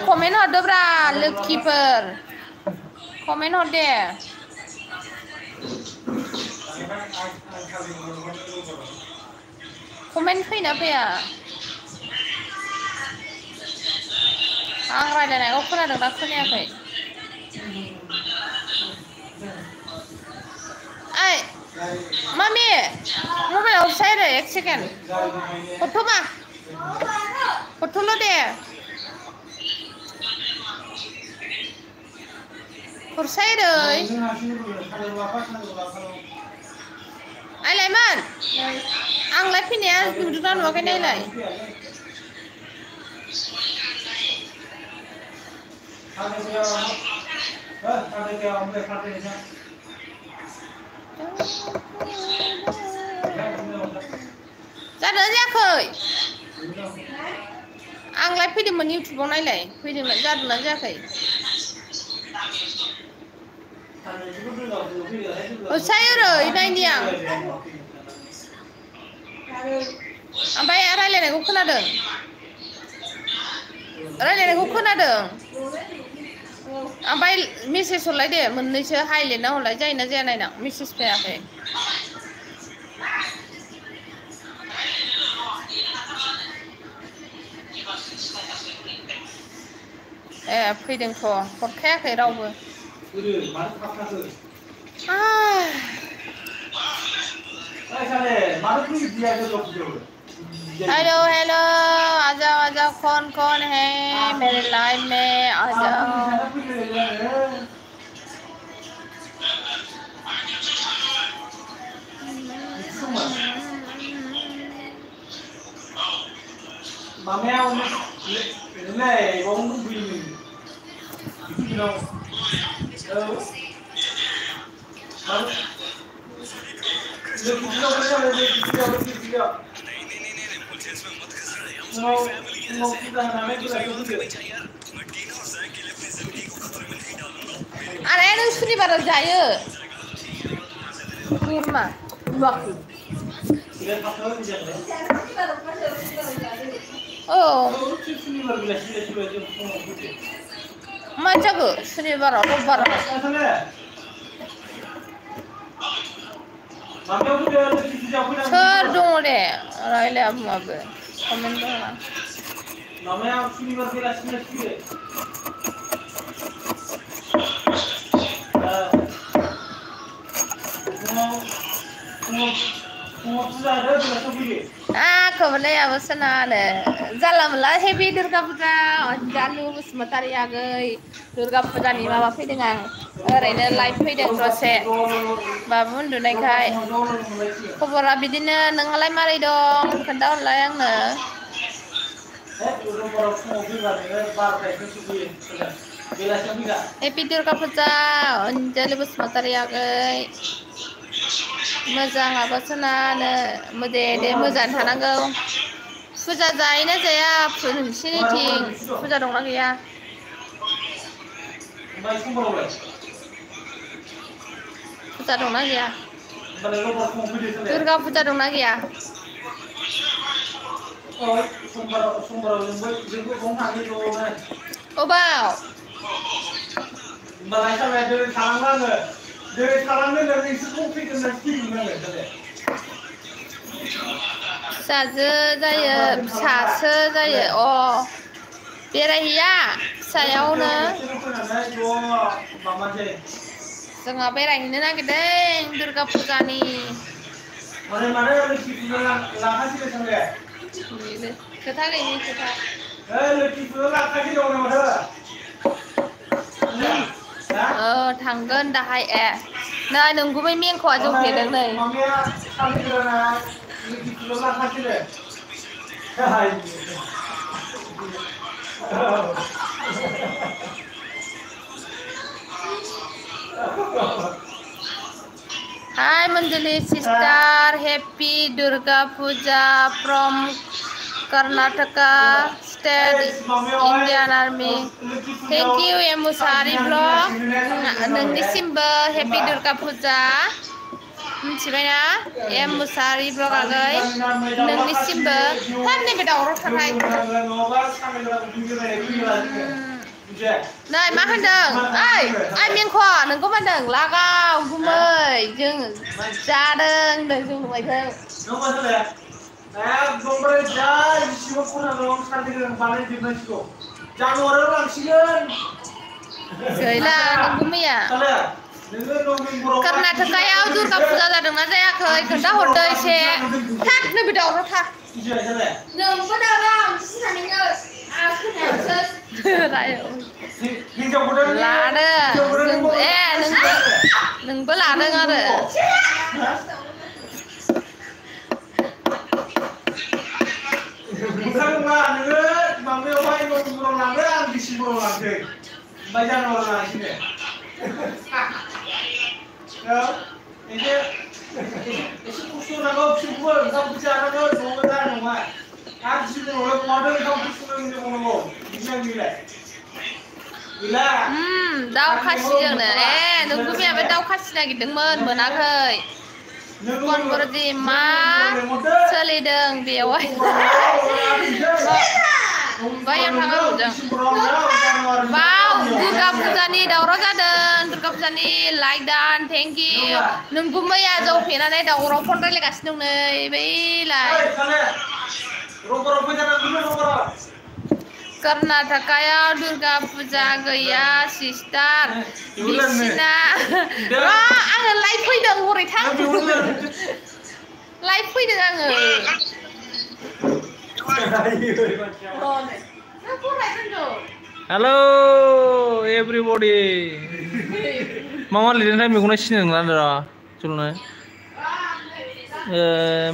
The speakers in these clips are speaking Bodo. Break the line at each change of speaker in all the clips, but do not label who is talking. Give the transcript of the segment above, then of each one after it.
Komen horde bra, lookkeeper. Komen horde. Komen fैना फैया? आं रायलायनायखौ खोनादों ना खोनायाखै? ओइ मामि मबाइलाव साइड एक सेकेन्ड हरथ'मा हरथ'ल' दे हरसाइरै आइलायमोन आंलाय फैनाया नुदोंना नुवाखै नायलाय जादोंना जायाखै आंलाय फैदोंमोन इउटुबाव नायलाय फैदोंना जादोंना जायाखै हरसाइरै नायनि आं ओमफ्राय रायलायनायखौ खोनादों ओमफ्राय मेसेज हरलाय दे मोननैसो हाइ लिरना हरलाय जायोना जाया नायना मेसेज फैयाखै ए फैदोंथ' हरखायाखै रावबो हेलो हेलो आ जाओ कौन है मेरे लाइव में आ जाओ अरे नों सुनिबाराव जायो बोरमा औ मा जागो सुनिबाराव रबिबाराव सोर दङ दे रायलाया बुङाबो कमेन्ट दङ खबरलायाबो सोनानो जाला मोनला हेपि दुर्गा फुजा जानु बसुमतारी आगै दुर्गा फुजानि माबा फैदों आं ओरैनो लाइभ फैदों दसे बाबु उन्दुनायखाय खबरा बिदिनो नोंहालाय मारै दं खोन्थाहरलाय आंनो हेपि दुर्गा फुजा अनजालि बसुमतारी आगै मोजां माबासोनानो दे मोजां थानांगौ फुजा जायोना जाया नोंसिनिथिं फुजा दंना गैया फुजा दंना गैया दुर्गा फुजा दंना गैया अबाव फिसाजो जायो फिसासो जायो अ बेरायहैया फिसायावनो जोंहा बेरायहैनो नागिरदों दुर्गा फुजानि खोथा गैयि खोथा थांगोन दाहाय नै नोंगुबै मेंख'आ जौफेदों नै Hi Manjali sister, happy Durga Puja from Karnataka State Indian Army. Thank you Emusari vlog. नोंनिसिमबो happy Durga Puja. मिथिबायना एमुसारि vlog आगै नोंनिसिमबो नैबे दावराव थानाय नै मा होनदों ओइ मेंख' नोंखौ मा होनदों लागाव गुमै जों जादों होनदों जों नुबायथों गैला नोंगुमैया कर्नाटकायाव दुर्गा फुजा जादोंना जायाखै खोन्थाहरदो एसे थाक नैबे दावराव था नोंबो दावराव लादों नोंबो लादों आरो दाउ खासिजोंनो नोंगुमैयाबो दाउ खासि नागिरदोंमोन मोनाखै कनबरदि मा सोलिदों बेवहाय बैयाव थाङो जों बाव दुर्गा फुजानि दावराव जादों दुर्गा फुजानि लाइक दान थेंक इउ नोंगुमैया जौ फेनानै दावराव फन रायलायगासिनो दं नै बैलाय कर्नाटकायाव दुर्गा फुजा गैया सिस्टार बिसिना आङो लाइभ फैदों हरै थां लाइभ फैदों आङो
हेलो एवरीबॉडी मामा लिरनाय मेगना सिनाय नंला र चलनो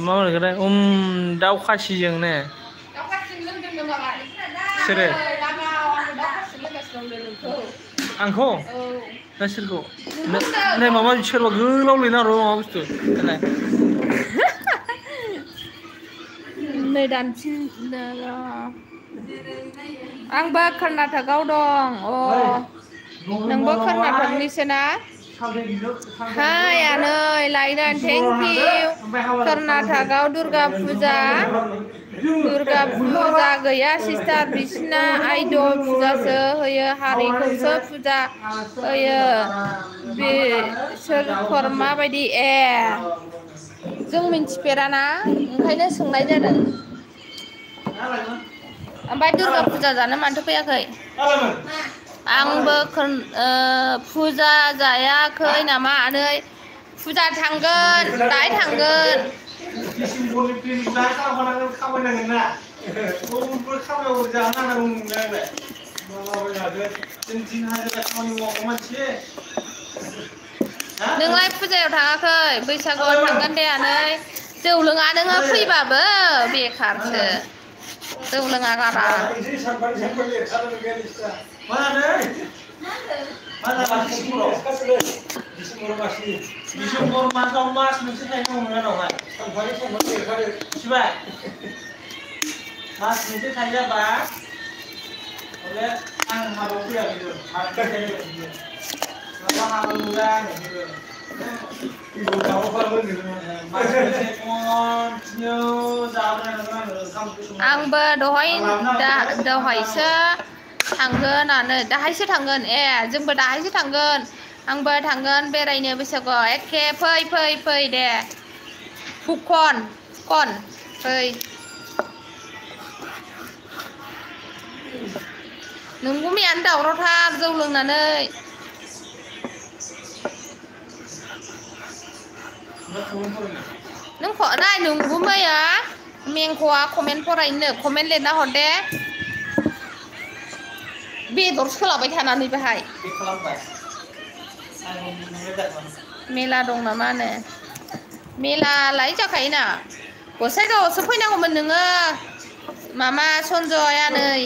मा होनगोन दाउ खासिजों ने सोरो आंखौ ना सोरखौ नै माबा सोरबा गोलाव लिरना हरो माबा बुस्थु
नै दानफिन आंबो कर्नाटकआव दं नोंबो कर्नाटकनिसो ना हाय आनै लायनान थेंक इउ कर्नाटकआव दुर्गा फुजा गैया सिस्टार बिसिना आइदल फुजासो होयो हारिखौसो फुजा होयो बिसोरखौ माबायदि जों मिन्थिफेराना ओंखायनो सोंनाय जादों ओमफ्राय दुर्गा फुजा जानो मानोथो फैयाखै आंबो फुजा जायाखै नामा आनै फुजा थांगोन दाहाय थांगोन नोंलाय फुजायाव थाङाखै बैसागुआव थांगोन दे आनै जौ लोङा नोङो फैबाबो बेखारसो जौ लोङा गारा
Mana masih Disember masih Disember masuk mas mesti saya ngomong apa? Tampaknya saya mesti ada siapa? Mas mesti saya apa? Oleh ang harus ya gitu. Harga saya gitu. Kalau harus murah gitu. Ibu tahu apa gitu. Mas mesti new jalan
Angba dahayसो थांगोन आनो दाहायसो थांगोन जोंबो दाहायसो थांगोन आंबो थांगोन बेरायनो बैसागुआव एखे फै दे फुकन फै नोंगुमैयानो दावरावथार जौ लोंनानै नाय नोंगुमैया मेंख'आ कमेन्ट फरायनो कमेन्ट लिरना हर दे बेदर सोलाबाय थानानै बाहाय मेला दं नामानो मेलालाय जाखायोना गसाइगावआवसो फैनांगौमोन नोङो मामा सन्जया नै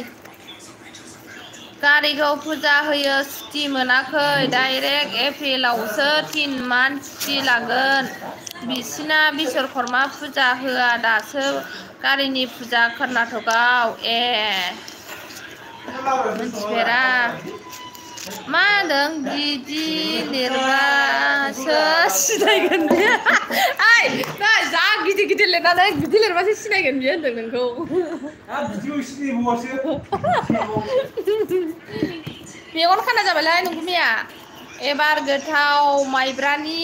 गारिगाव फुजा होयो सुटि मोनाखै डाइरेक्ट एप्रिलावसो 3 मान्थ सुटि लागोन बिसिना बिश्वकर्मा फुजा होआ दासो गारिनि फुजा कर्नाटकआव मिथिफेरा मा होनदों बिदि लिरबासो सिनायगोन बियो जा गिदिर लिरनानै बिदि लिरबासो सिनायगोन बियो होनदों नोंखौ मेगन खाना जाबायलाय नोंगुमैया एबार गोथाव माइब्रानि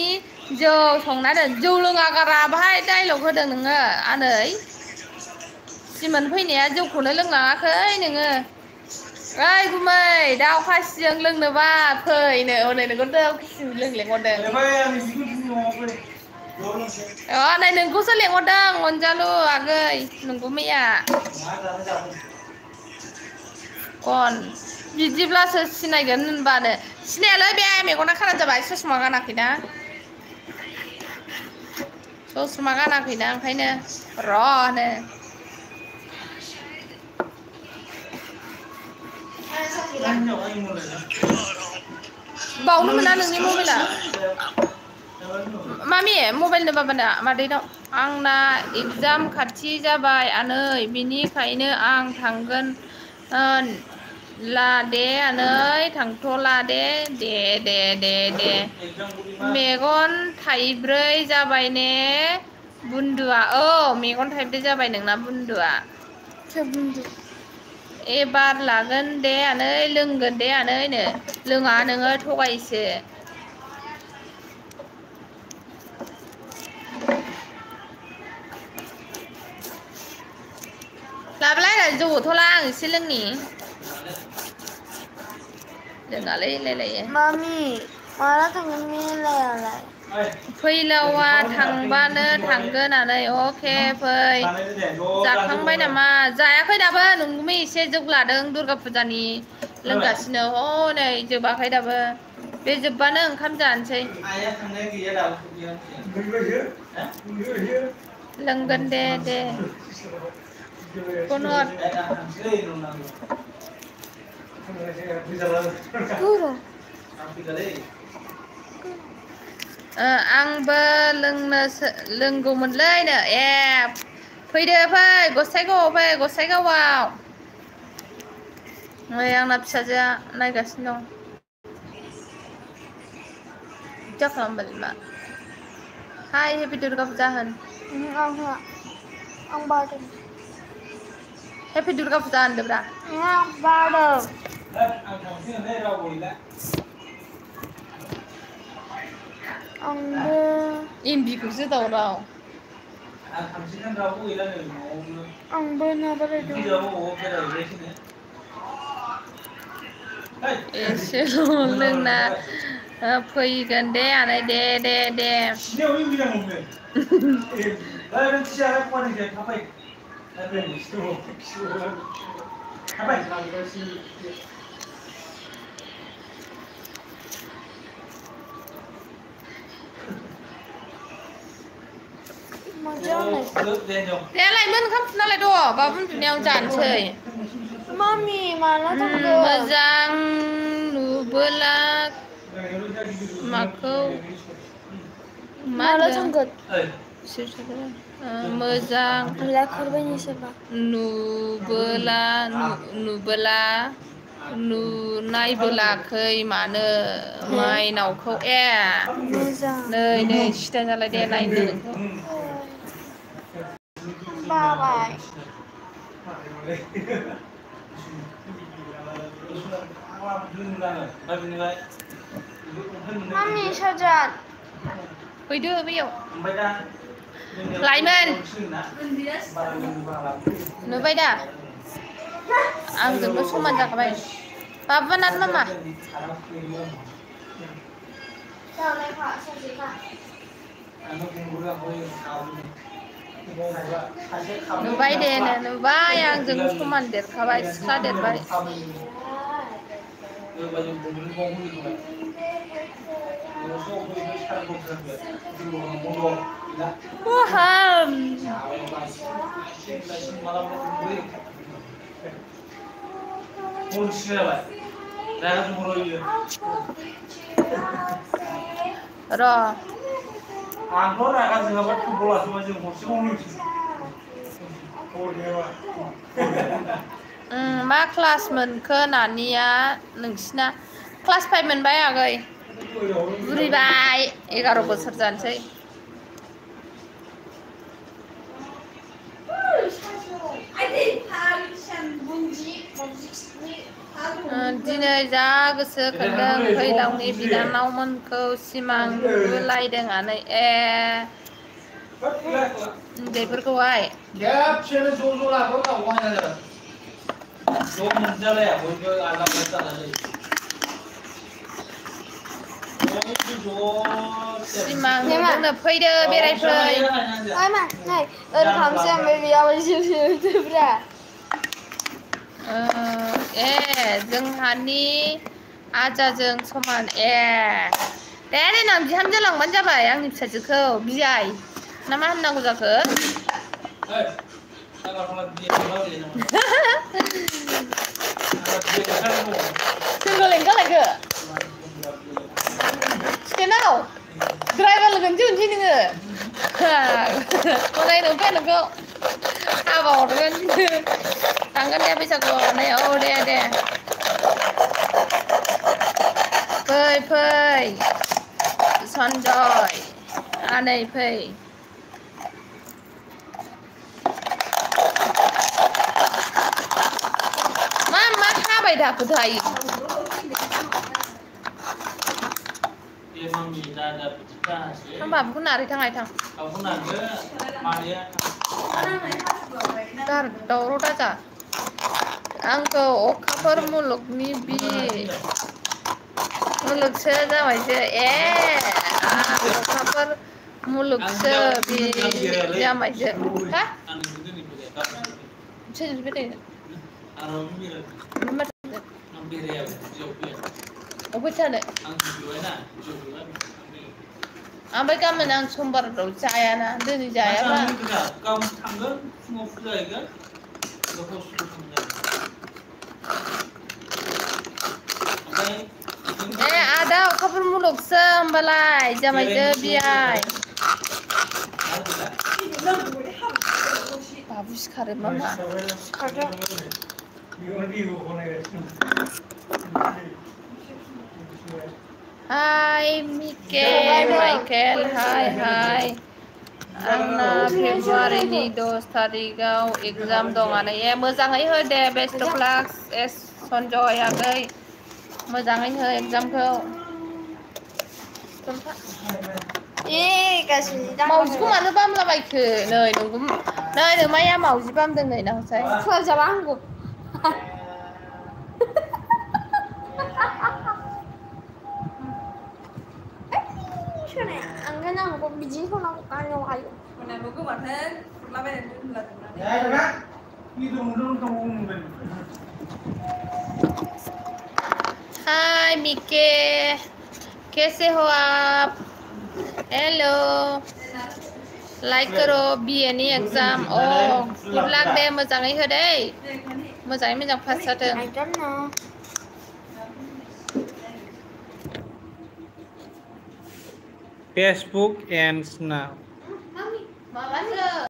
जौ संना दोन जौ लोङा गारा बाहाय डाइलग होदों नोङो आनै सिमोन फैनाया जौखौनो लोंलाङाखै नोङो ओइ गुमै दाउ खासिजों लोंनोबा फैनो हनै नोंखौ दाउ खासिजों लोंनो लेंहरदों नै नोंखौसो लेंहरदों अनजालु आगै नोंगुमैया कन बिदिब्लासो सिनायगोन होनबानो सिनायालै बे मेगना खाना जाबाय ससमा गानाखैना ओंखायनो र'नो बावनो मोना नोंनि मबाइला मामि मबाइल नोबाबाना मादैनाव आंना एगजाम खाथि जाबाय आनै बिनिखायनो आं थांगोन ला दे आनै थांथ'ला दे मेगन थाइब्रै जाबाय ने बुन्दुआ मेगन थाइब्रै जाबाय नोंना बुन्दुआ एबार लागोन दे आनै लोंगोन दे आनैनो लोङा नोङो थगायसो लाबलाय जौथ'ला आं एसे लोंनि लोङालै लायलायो
मामि माला थांगोन मेलायालाय
फैलावा थांबानो थांगोन आनै अके फै जाखांबाय नामा जायाखै दाबो नोंगुमै एसे जौ लादों दुर्गा फुजानि लोंगासिनो हनै जोबाखै दाबो बे जोबबानो ओंखाम जानोसै लोंगोन दे फन हर आंबो लोंगौमोनलै नो फैदो फै गसाइगावआव नै आंना फिसाजोआ नायगासिनो दं जा खालामबाय मा हाय हेपि दुर्गा फुजा होन
आं बादों
हेपि दुर्गा फुजा होनदोब्रा
आं बादों आंबो
इम्बिखौसो दावराव
आंबो नाबारायदों
एसेल' लोंना फैगोन दे आनै दे देलाय मोनखाम फुनालाय द' बाबु उन्दुनायाव जानोसै
मामि माला थांगोन
मोजां नुबोला माखौ
माला थांगोन
मोजां
लेखारबायनि सोरबा
नुबोला नायबोलाखै मानो माइनावखौ
मोजां
नै सिटा जालाय दे नायनो नोंखौ
बाबाय मामि साजान
फैदो बेयाव लाइमोन नुबाय दा आंजोंबो समान जाखाबाय बाबा नान मामा नुबाय दे नुबाय आंजों समान देरखाबाय सिख्ला देरबाय र'
आंथ' रागा जोङाबा थुबलासोबा जों हरसेखौ
मा क्लास मोनखो नानिया नोंसिना क्लास 5 मोनबाय आगै बुरिबाय 11 बोसोर जानोसै दिनै जा गोसो खांदों फैलावनि बिनानावमोनखौ सिमां नुबोलायदों आनै उन्दैफोरखौहाय
खेबसेनो ज' लाबोनांगौ ज' मोनजालाया बयबो आलादा जानानै
सिमां नुदोंनो फैदो बेरायफै
मा नै ओरै खालामसै ओमफ्राय बेयाव जिब्रा
जोंहानि आजाजों समान दे देनां बिहामजो लांबानो जाबाय आंनि फिसाजोखौ बियाय ना मा होननांगौ जाखो सोरखौ लेंखालायखो स्टेनाव ड्राइभार लोगोनसो होनसै नोङो मोजाङै नुबाय नोंखौ हाबा हरगोन थांगोन दे बैसागु हरनायाव दे फै सन्जय आनै फै मा हाबाय थाखोथाय बाबुखौ नारै थां आइथां दावराव दाजा आंखौ अखाफोर मुलुगनि मुलुगसो जाबायसो अखाफोर मुलुगसो जाबायसो हा ओमफ्राय गाबोन आं समबाराव जायाना दिनै जायाबा आदा अखाफोर मुलुगसो होमबालाय जामायजो बियाय बाबु सिखारो मामा हाय माइकेल हाय आंना फेब्रुवारिनि 10 तारिखआव एग्जाम दं आनै मोजाङै हो दे बेस्ट अफ लाक सन्जय आगै मोजाङै हो एग्जामखौ मावजिखौ मानो बामलाबायखो नै नोंगौ नै नोमाया मावजि बामदों नै नाहसाय
जाबा आंखौ ओंखायनो आंखौ बिदि होनांगौ गाननो हायो
हाय मिके कैसे हो आप हेलो लाइक करो बीए नि एग्जाम गुड लाक दे मोजाङै हो दे मोजाङै मोजां पास जाथों
Facebook ends now.
Mami, mabaso.